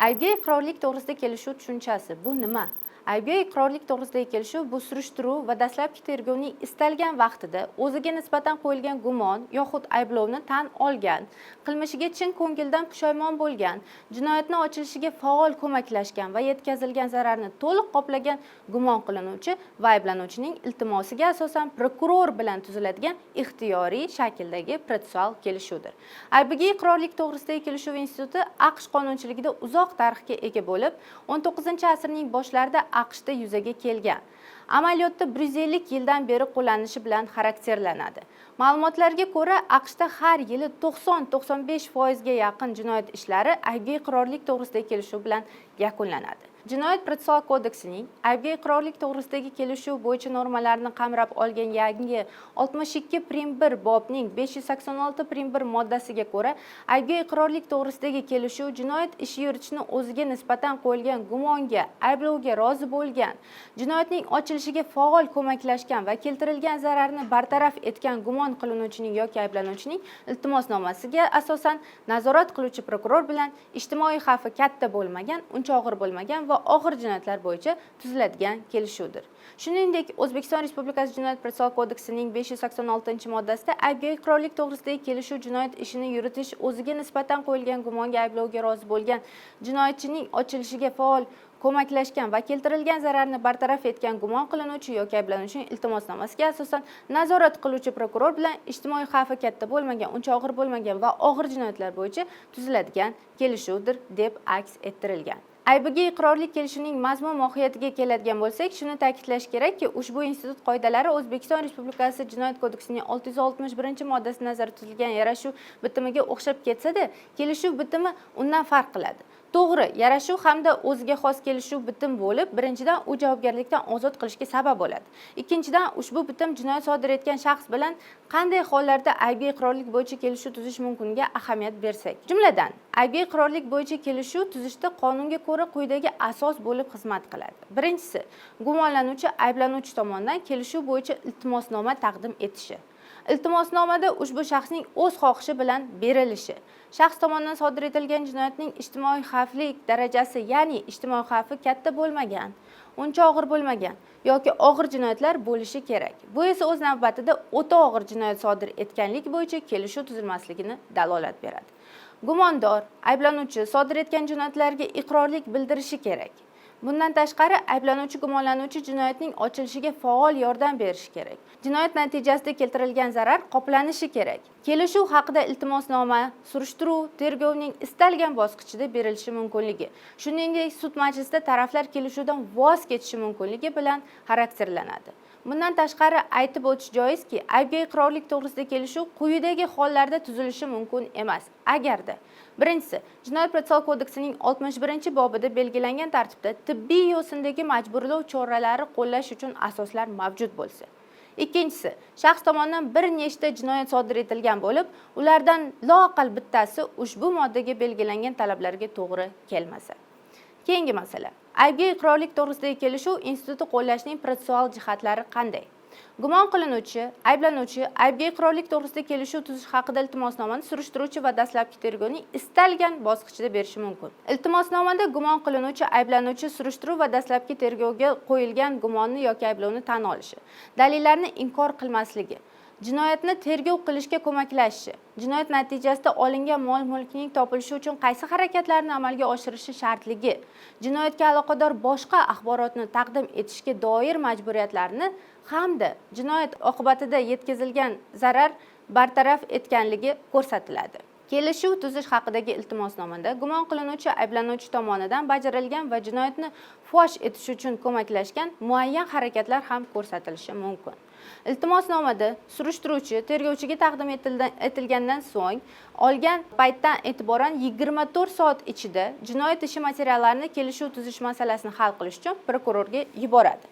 Aybga iqrorlik to'g'risida kelishuv tushunchasi bu nima? Aybga iqrorlik to'g'risidagi kelishuv bu surishtiruv va dastlabki tergovning istalgan vaqtida o'ziga nisbatan qo'yilgan gumon yoxud ayblovni tan olgan, qilmishiga chin ko'ngildan pushaymon bo'lgan, jinoyatni ochilishiga faol ko'maklashgan va yetkazilgan zararni to'liq qoplagan gumon qilinuvchi va ayblanuvchining iltimosiga asosan prokuror bilan tuziladigan ixtiyoriy shakldagi protsessual kelishuvdir. Aybiga iqrorlik to'g'risidagi kelishuv instituti AQSh qonunchiligida uzoq tarixga ega bo'lib, 19 asrning boshlarida AQShda yuzaga kelgan. Amaliyotda 150 yildan beri qo'llanishi bilan xarakterlanadi. Ma'lumotlarga ko'ra, AQShda har yili 90-95 foizga yaqin jinoyat ishlari aybga iqrorlik to'g'risidagi kelishuv bilan yakunlanadi. Jinoyat protsessual kodeksining aybga iqrorlik to'g'risidagi kelishuv bo'yicha normalarni qamrab olgan yangi 62 prim 1 bobning 586 prim 1 moddasiga ko'ra, aybga iqrorlik to'g'risidagi kelishuv jinoyat ishi yuritishni o'ziga nisbatan qo'yilgan gumonga, ayblovga rozi bo'lgan, jinoyatning ochilishiga faol ko'maklashgan va keltirilgan zararni bartaraf etgan gumon qilinuvchining yoki ayblanuvchining iltimosnomasiga asosan nazorat qiluvchi prokuror bilan ijtimoiy xavfi katta bo'lmagan, uncha og'ir bo'lmagan va og'ir jinoyatlar bo'yicha tuziladigan kelishuvdir. Shuningdek, O'zbekiston Respublikasi Jinoyat protsessual kodeksining 586 moddasida aybga iqrorlik to'g'risidagi kelishuv jinoyat ishini yuritish o'ziga nisbatan qo'yilgan gumonga, ayblovga rozi bo'lgan, jinoyatchining ochilishiga faol ko'maklashgan va keltirilgan zararni bartaraf etgan gumon qilinuvchi yoki ayblanuvchining iltimosnomasiga asosan nazorat qiluvchi prokuror bilan ijtimoiy xavfi katta bo'lmagan, uncha og'ir bo'lmagan va og'ir jinoyatlar bo'yicha tuziladigan kelishuvdir deb aks ettirilgan. Aybiga iqrorlik kelishuvining mazmun mohiyatiga keladigan bo'lsak, shuni ta'kidlash kerakki, ushbu institut qoidalari O'zbekiston Respublikasi Jinoyat kodeksining 661 moddasida nazarda tutilgan yarashuv bitimiga o'xshab ketsa-da, kelishuv bitimi undan farq qiladi. To'g'ri, yarashuv hamda o'ziga xos kelishuv bitim bo'lib, birinchidan, u javobgarlikdan ozod qilishga sabab bo'ladi. Ikkinchidan, ushbu bitim jinoyat sodir etgan shaxs bilan qanday hollarda aybga iqrorlik bo'yicha kelishuv tuzish mumkiniga ahamiyat bersak. Jumladan, aybga iqrorlik bo'yicha kelishuv tuzishda qonunga ko'ra quyidagi asos bo'lib xizmat qiladi. Birinchisi, gumonlanuvchi, ayblanuvchi tomonidan kelishuv bo'yicha iltimosnoma taqdim etishi. Iltimosnomada ushbu shaxsning o'z xohishi bilan berilishi, shaxs tomonidan sodir etilgan jinoyatning ijtimoiy xavflik darajasi, ya'ni ijtimoiy xavfi katta bo'lmagan, uncha og'ir bo'lmagan yoki og'ir jinoyatlar bo'lishi kerak. Bu esa o'z navbatida o'ta og'ir jinoyat sodir etganlik bo'yicha kelishuv tuzilmasligini dalolat beradi. Gumondor, ayblanuvchi sodir etgan jinoyatlarga iqrorlik bildirishi kerak. Bundan tashqari, ayblanuvchi, gumonlanuvchi jinoyatning ochilishiga faol yordam berishi kerak. Jinoyat natijasida keltirilgan zarar qoplanishi kerak. Kelishuv haqida iltimosnoma surishtiruv, tergovning istalgan bosqichida berilishi mumkinligi, shuningdek, sud majlisida taraflar kelishuvdan voz kechishi mumkinligi bilan xarakterlanadi. Bundan tashqari, aytib o'tish joizki, aybga iqrorlik to'g'risida kelishuv quyidagi hollarda tuzilishi mumkin emas. Agarda: birinchisi, Jinoyat protsessual kodeksining 61 bobida belgilangan tartibda tibbiy yo'sindagi majburlov choralari qo'llash uchun asoslar mavjud bo'lsa. Ikkinchisi, shaxs tomonidan bir nechta jinoyat sodir etilgan bo'lib, ulardan loaqal bittasi ushbu moddaga belgilangan talablarga to'g'ri kelmasa. Keyingi masala: aybga iqrorlik to'g'risidagi kelishuv instituti qo'llashning protsessual jihatlari qanday? Gumon qilinuvchi, ayblanuvchi aybga iqrorlik to'g'risida kelishuv tuzish haqida iltimosnomani surishtiruvchi va dastlabki tergovning istalgan bosqichida berishi mumkin. Iltimosnomada gumon qilinuvchi, ayblanuvchi surishtiruv va dastlabki tergovga qo'yilgan gumonni yoki ayblovni tan olishi, dalillarni inkor qilmasligi, jinoyatni tergov qilishga ko'maklashishi, jinoyat natijasida olingan mol mulkning topilishi uchun qaysi harakatlarni amalga oshirishi shartligi, jinoyatga aloqador boshqa axborotni taqdim etishga doir majburiyatlarni hamda jinoyat oqibatida yetkazilgan zarar bartaraf etganligi ko'rsatiladi. Kelishuv tuzish haqidagi iltimosnomada gumon qilinuvchi, ayblanuvchi tomonidan bajarilgan va jinoyatni fosh etish uchun ko'maklashgan muayyan harakatlar ham ko'rsatilishi mumkin. Iltimosnomada surishtiruvchi, tergovchiga taqdim etilgandan so'ng olgan paytdan e'tiboran 24 soat ichida jinoyat ishi materiallarini kelishuv tuzish masalasini hal qilish uchun prokurorga yuboradi.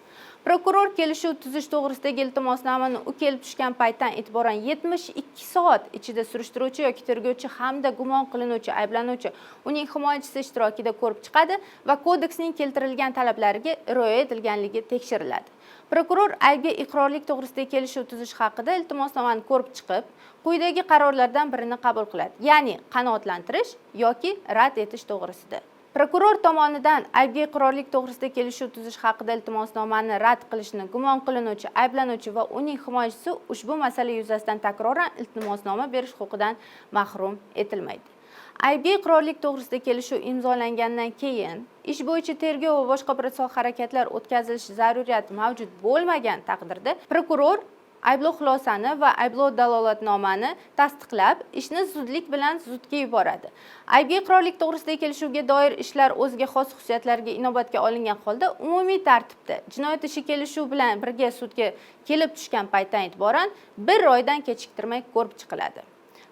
Prokuror kelishuv tuzish to'g'risidagi iltimosnomani u kelib tushgan paytdan e'tiboran 72 soat ichida surishtiruvchi yoki tergovchi hamda gumon qilinuvchi, ayblanuvchi, uning himoyachisi ishtirokida ko'rib chiqadi va kodeksning keltirilgan talablariga rioya etilganligi tekshiriladi. Prokuror aybga iqrorlik to'g'risidagi kelishuv tuzish haqida iltimosnomani ko'rib chiqib, quyidagi qarorlardan birini qabul qiladi, ya'ni qanoatlantirish yoki rad etish to'g'risida. Prokuror tomonidan aybga iqrorlik to'g'risida kelishuv tuzish haqida iltimosnomani rad qilishni gumon qilinuvchi, ayblanuvchi va uning himoyachisi ushbu masala yuzasidan takroran iltimosnoma berish huquqidan mahrum etilmaydi. Aybga iqrorlik to'g'risida kelishuv imzolangandan keyin ish bo'yicha tergov va boshqa protsessual harakatlar o'tkazilishi zaruriyati mavjud bo'lmagan taqdirda prokuror ayblov xulosani va ayblov dalolatnomani tasdiqlab, ishni zudlik bilan sudga yuboradi. Aybga iqrorlik to'g'risidagi kelishuvga doir ishlar o'ziga xos xususiyatlarga inobatga olingan holda umumiy tartibda jinoyat ishi kelishuv bilan birga sudga kelib tushgan paytdan e'tiboran bir oydan kechiktirmay ko'rib chiqiladi.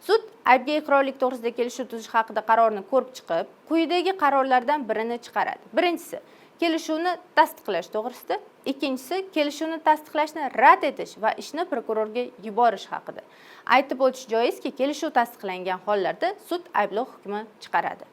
Sud aybga iqrorlik to'g'risida kelishuv tuzish haqida qarorni ko'rib chiqib, quyidagi qarorlardan birini chiqaradi. Birinchisi, kelishuvni tasdiqlash to'g'risida. Ikkinchisi, kelishuvni tasdiqlashni rad etish va ishni prokurorga yuborish haqida. Aytib o'tish joizki, kelishuv tasdiqlangan hollarda sud ayblov hukmi chiqaradi.